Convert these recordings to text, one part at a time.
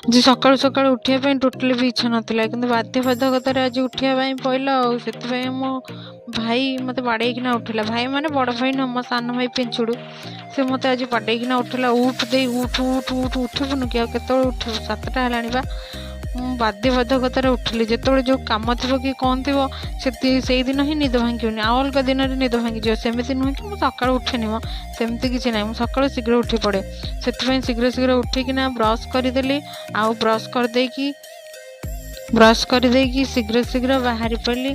ଆଜି ସକାଳୁ ସକାଳୁ ଉଠିବା ପାଇଁ ଟୋଟାଲି ବି ଇଚ୍ଛା ନଥିଲା, କିନ୍ତୁ ବାଧ୍ୟବାଧକତାରେ ଆଜି ଉଠିବା ପାଇଁ ପଇଲା। ଆଉ ସେଥିପାଇଁ ମୋ ଭାଇ ମୋତେ ବାଡ଼େଇକିନା ଉଠିଲା। ଭାଇ ମାନେ ବଡ଼ ଭାଇ ନୁହଁ, ମୋ ସାନ ଭାଇ ପିଞ୍ଚୁଡ଼ୁ। ସେ ମୋତେ ଆଜି ବାଡ଼େଇକିନା ଉଠିଲା। ଉଠ ଦେଇ, ଉଠ ଉଠ ଉଠ, ଉଠିବୁନୁ କି? ଆଉ କେତେବେଳେ ଉଠିବୁ? 7ଟା ହେଲାଣି ବା। ମୁଁ ବାଧ୍ୟବାଧକତାରେ ଉଠିଲି। ଯେତେବେଳେ ଯେଉଁ କାମ ଥିବ କି କ'ଣ ଥିବ, ସେଇଦିନ ହିଁ ନିଦ ଭାଙ୍ଗିବନି, ଆଉ ଅଲଗା ଦିନରେ ନିଦ ଭାଙ୍ଗିଯିବ। ସେମିତି ନୁହେଁ କି ମୁଁ ସକାଳୁ ଉଠେନି ମ, ସେମିତି କିଛି ନାହିଁ। ମୁଁ ସକାଳୁ ଶୀଘ୍ର ଉଠି ପଡ଼େ। ସେଥିପାଇଁ ଶୀଘ୍ର ଶୀଘ୍ର ଉଠିକିନା ବ୍ରସ୍ କରିଦେଲି, ଆଉ ବ୍ରସ୍ କରିଦେଇକି ଶୀଘ୍ର ଶୀଘ୍ର ବାହାରି ପଡ଼ିଲି।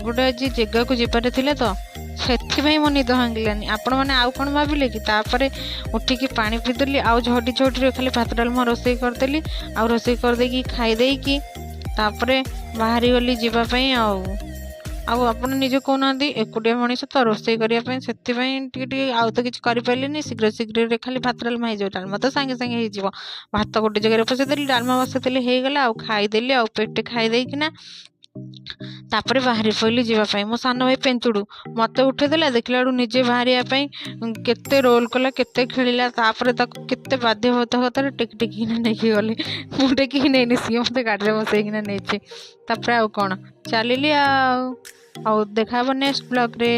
ଗୋଟେ ଆଜି ଜାଗାକୁ ଯିବାର ଥିଲା ତ, ସେଥିପାଇଁ ମୋ ନିଦ ଭାଙ୍ଗିଲାନି। ଆପଣମାନେ ଆଉ କ'ଣ ଭାବିଲେ କି? ତାପରେ ଉଠିକି ପାଣି ପିଇଦେଲି, ଆଉ ଝଡ଼ି ଝଡ଼ିରେ ଖାଲି ଭାତ ଡାଲମା ରୋଷେଇ କରିଦେଲି। ଆଉ ରୋଷେଇ କରିଦେଇକି ଖାଇଦେଇକି ତାପରେ ବାହାରିଗଲି ଯିବା ପାଇଁ। ଆଉ ଆପଣ ନିଜେ କହୁନାହାନ୍ତି, ଏକୁଟିଆ ମଣିଷ ତ ରୋଷେଇ କରିବା ପାଇଁ, ସେଥିପାଇଁ ଟିକେ ଟିକେ, ଆଉ ତ କିଛି କରିପାରିଲିନି। ଶୀଘ୍ର ଶୀଘ୍ରରେ ଖାଲି ଭାତ ଡାଲମା ହେଇଯିବ। ଡାଲମା ତ ସାଙ୍ଗେ ସାଙ୍ଗେ ହେଇଯିବ। ଭାତ ଗୋଟେ ଜାଗାରେ ବସେଇଦେଲି, ଡାଲମା ବସେଇଦେଲି, ହେଇଗଲା। ଆଉ ଖାଇଦେଲି, ଆଉ ପେଟେ ଖାଇଦେଇକିନା ତାପରେ ବାହାରି ପଇଲି ଯିବା ପାଇଁ। ମୋ ସାନ ଭାଇ ପେଞ୍ଚୁଡ଼ୁ ମୋତେ ଉଠେଇଦେଲା, ଦେଖିଲା ବେଳକୁ ନିଜେ ବାହାରିବା ପାଇଁ କେତେ ରୋଲ୍ କଲା, କେତେ ଖେଳିଲା। ତାପରେ ତାକୁ କେତେ ବାଧ୍ୟବାଧକତାରେ ଟେକି ଟେକିକିନା ନେଇକି ଗଲି। ମୁଁ ଟେକିକି ନେଇନି, ସିଏ ମୋତେ ଗାଡ଼ିରେ ବସେଇକିନା ନେଇଛି। ତାପରେ ଆଉ କ'ଣ, ଚାଲିଲି। ଆଉ ଦେଖା ହେବ ନେକ୍ସଟ ବ୍ଲଗ୍ରେ।